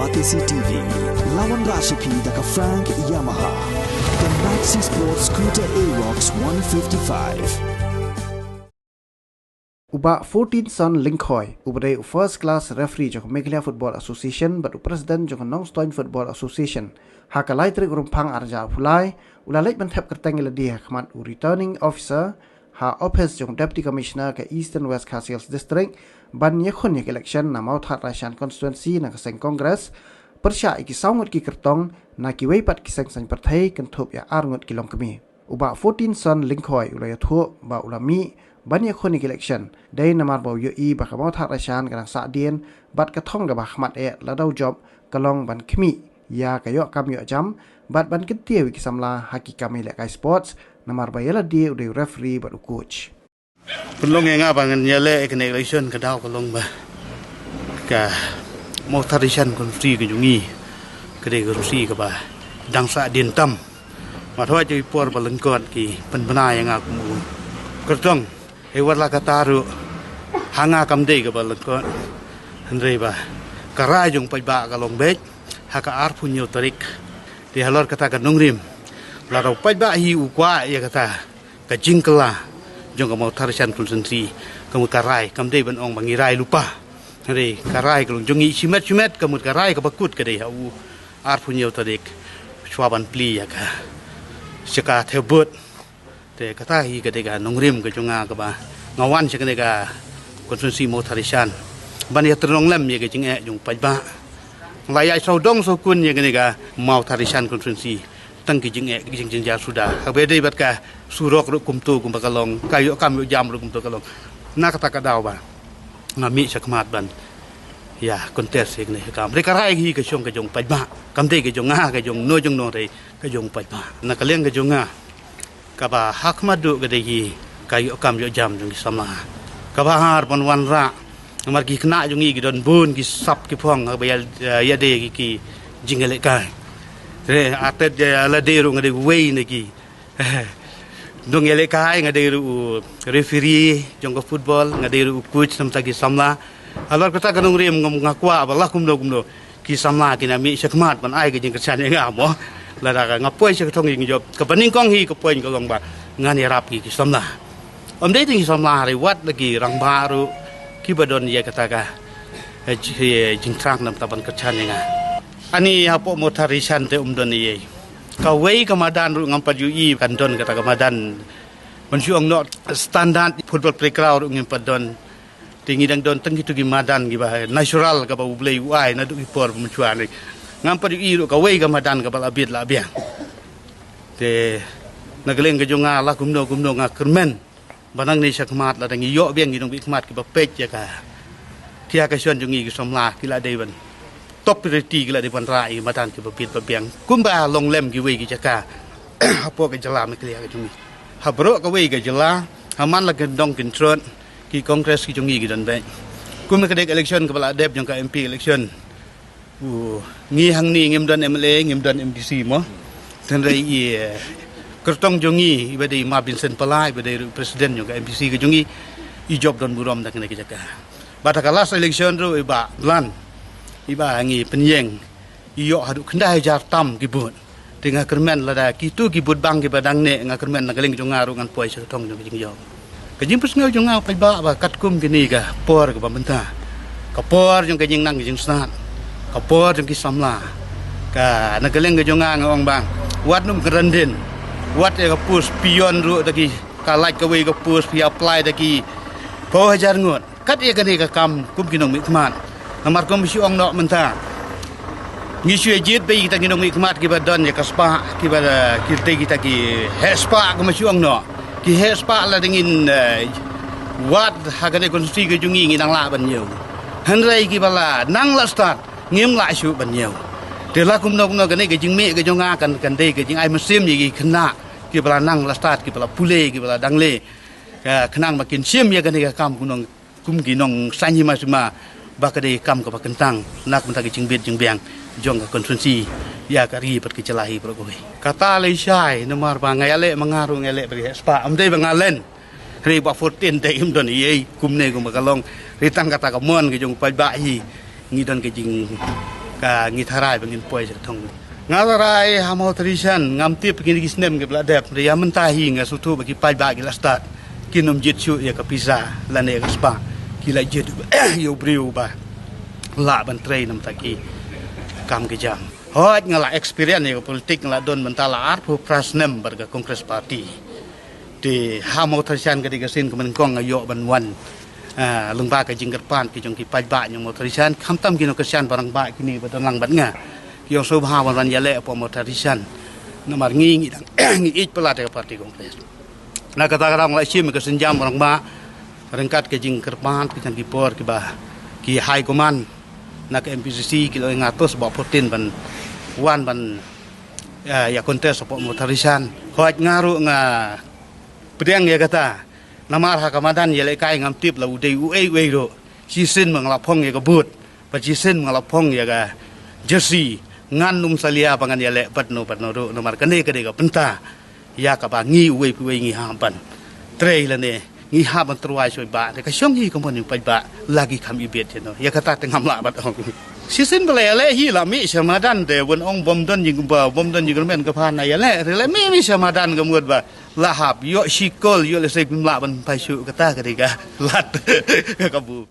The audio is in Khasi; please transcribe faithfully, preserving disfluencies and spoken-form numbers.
Batesi T V, la wanrah sha phi da ka Frank Yamaha. The Maxi Sport Scooter Aerox one fifty-five. U Bah Fortinson Lyngkhoi, uba dei u first class referee jong ka Meghalaya Football Association bad u president jong ka Nongstoiñ Football Association, ha ka lai tarik Rymphang arhajar arphew lai, u la leit ban thep kyrteng ïa lade ha khmat u returning officer ha office jong u Deputy Commissioner ka Eastern West Khasi Hills District ban ïakhun ïa ka election na Mawthadraishan constituency na ka seng Congress, pyrshah ïa ki saw ngut ki kyrtong na kiwei pat ki seng saiñ pyrthei kynthup ïa ar ngut ki longkmie. U Bah Fortinson Lyngkhoi u la ïathuh ba u la mih ban ïakhun ïa ka election dei namar ba u ïohi ba ka Mawthadraishan ka dang sahdien bad ka thong kaba khmat eh lada u jop ka long ban khmih ïa ka ïoh kam ïoh jam bad ban kyntiew ïa ki samla ha ki kam ïalehkai sports, namar ba ïa lade u dei u referee bad u coach. Pynlong ïa nga ba ngan ïaleh ïa kane ka election ka daw ka long ba ka Mawthadraishan constituency ka jong ngi ka dei ka constituency kaba dang sahdien tam. Wat hoi ki por ba lyngkot ki pynbna ïa nga kum u kyrtong. Hei wat la kata ruh ha nga kam dei kaba lyngkot. Hynrei ba ka rai jong u paidbah ka long beit ha ka arphew hynñiew tarik. Te halor kata ka nongrim, lada u paidbah hi u kwah ïa kata ka jingkylla jong ka Mawthadraishan constituency, ka mut ka rai kam dei ban ong ba ngi rai lypa. Hynrei ka rai ka long jong ngi shimet shimet, ka mut ka rai kaba kut ka dei ha u arphew hynñiew tarik, shuwa ban plie ïa ka jaka thep vote. Te kata hi ka dei ka nongrim ka jong nga kaba nga wan sha kane ka constituency Mawthadraishan ban ïatynrong lem ïa ka jingeh jong u paidbah. Nga la ïai sawdong sawkun ïa kane ka Mawthadraishan constituency tang ki jingeh ki jingjynjar suda. Haba dei bad ka surok ruh kumto kumba ka long, ka ïoh kam ïoh jam ruh kumto ka long. Na kata ka daw ba nga mih sha khmat ban ïa contest ïa kane ka kam. Hynrei ka rai hi ka shong ka jong u paidbah, kam dei ka jong nga, ka jong no jong no, hynrei ka jong u paidbah. Na ka liang ka jong nga, kaba ha khmat duh ka dei hi ka ïoh kam ïoh jam jong ki samla. Kaba ar ban wanrah namar ki khynnah jong ngi ki don bun ki sap ki phong haba ïa, ïa dei ki, ki jingïalehkai. Te atet ïa lade ruh nga dei uwei na ki nongïalehkai, nga dei ruh u referee jong ka football, nga dei ruh u coach namar ki samla. Halor kata ka nongrim nga kwah ba la kumno kumno ki samla kin ïa mih sha khmat ban ai ka jingkyrshan ïa nga mo. Lada ka nga poi sha ka thong jingjop, kaba nyngkong hi ka point ka long ba ngan ïarap ki, ki samla. Ym dei tang ki samla, hynrei wat la ki rangbah ruh kiba don ïa kata ka, eh, ji-, eh, jingthrang namar ban kyrshan ïa nga. Ani hapoh Mawthadraishan te ym don ei ei. Kawei ka madan ruh ngam pat ïohi kan don kata ka madan. Ban shu ong noh standard football playground ruh ngim pat don. Te ngi dang don tang kito ki madan kiba natural kaba U Blei u ai naduh ki por ba mynshuwa ne. Ngam pat ïohi ruh kawei ka madan kaba la bit la biang. Te na ka liang ka jong nga la kumno kumno nga kyrmen ba nangne sha khmat lada ngi ïoh biang ki nongmihkhmat kiba peit ïa ka, ki ïa ka shon jong ngi ki samla ki la dei ban top priority, ki la dei ban rah ïa ki madan kiba bit ba biang kumba long lem kiwei ki jaka hapoh ka jylla Meghalaya ka jong ngi. Ha baroh kawei ka jylla, ha man la ki dong ki throt, ki Congress ki jong ngi ki don beit. Kum ka dei ka election kaba la dep jong ka M P election, u, ngi hangne ngim don M L A, ngim don M D C mo. Hynrei i, eh, kyrtong jong ngi iba dei Ma Vincent Pala, iba dei ruh president jong ka M D C ka jong ngi, i jop don burom da kane ka jaka. Bad ha ka last election ruh iba lan, iba ngi pynïeng, i ïoh haduh khyndai hajar tam ki vote. Te nga kyrmen lada kito ki vote bank kiba dang neh, nga kyrmen na ka liang jong nga ruh ngan poi sha ka thong jong ka jingïoh. Ka jingpynsngew jong nga paidbah ba katkum kine ka por kaba mynta, ka por jong ka jingnang ka jingstad, ka por jong ki samla, ka na ka liang ka jong nga nga ong ba wat nym kren dien, wat ïa ka post peon ruh da ki, ka lait kawei ka post phi apply da ki phew hajar ngut. Kat ïa kane ka kam kum ki nongmihkhmat. Namar kum shu ong noh mynta, ngi shu ïa jied beit kita ki nongmihkhmat kiba don ïa ka spah, kiba, ki dei kita ki heh spah kum shu ong noh. Ki heh spah lada ngin, eh, wad ha kane ka constituency ka jong ngi ngi nang lah ban ñiew. Hynrei kiba la nang la stad ngim lah shuh ban ñiew. Te la kumno kumno kane ka jingmih ka jong nga kan, kan dei ka jingai mynsiem ïa ki khynnah kiba la nang la stad, kiba la pule, kiba la dang leh. Ka khnang ba kin shim ïa kane ka kam kum nong kum ki nongsaiñ hima sima, ba ka dei ka kam kaba kyntang na ka bynta ka jingbit jingbiang jong ka constituency, ïa ka ri bad ka jylla hi baroh kawei. Kata lei shai namar ba nga ïaleh ma nga ruh nga ïaleh bad ki heh spah, ym dei ba nga len. Hynrei ba fourteen te im don ei ei kumne kumba ka long. Hynrei tang kata ka mon ka jong u paidbah hi, ngi don ka jing Ka ngi tharai ba ngin poi sha thong. Nga tharai ha Mawthadraishan ngam tip kine ki snem ki ba la dep. Ïa mynta hi nga sngewthuh ba ki paidbah ki la start kin ym jied shuh ïa ka pisa lane ïa ka spah. Ki la jied ïa u briew ba lah ban trei namar ki kam ki jam. Hooid nga la experience ïa ka politik, nga la don mynta la arphew phra snem bad ka Congress Party. Te ha Mawthadraishan ka dei ka sien kaba nyngkong nga ïoh ban wan, ah, lyngba ka jingkyrpad ki jong ki paidbah jong Mawthadraishan, khamtam ki nongkyrshan ba rangbah kine ba don lang bad nga. Ki ong sngewbha ban wan ïaleh hapoh Mawthadraishan. Namar ngi, ngi dang ngi ïeit palat ïa ka party Congress. Na kata ka daw nga la shim ka sienjam ba rangbah ryngkat ka jingkyrpad ki jong ki por kiba ki high command na ka M P C C ki la ong ïa nga to sbok fourteen ban wan ban, ah, ïa contest hapoh Mawthadraishan. Hooid nga ruh nga pdiang ïa kata. Namar ha ka madan ïalehkai ngam tip la u dei uei uei ruh. Shisien ma nga la phong ïa ka vote. Bad shisien ma nga la phong ïa ka jersey. Ngan ym salia ba ngan ïaleh bad no bad no ruh. Namar kane ka dei ka bynta ïa kaba ngi uwei pa uwei ngi hap ban trei lane ngi hap ban tyrwa sha u paidbah. Te ka shong hi ka mon u paidbah la ki kham ibit ïa no. Ïa kata te ngam lah ban ong. Shisien ba la ïaleh hi la mih sha madan te ban ong bym don jing ba bym don jingkyrmen ka pha na ïaleh. Te la mih mih sha madan ka mut ba la hap ïoh shikol ïoh lehse kim lah ban phai shuh, kata ka dei ka lad ka kabu.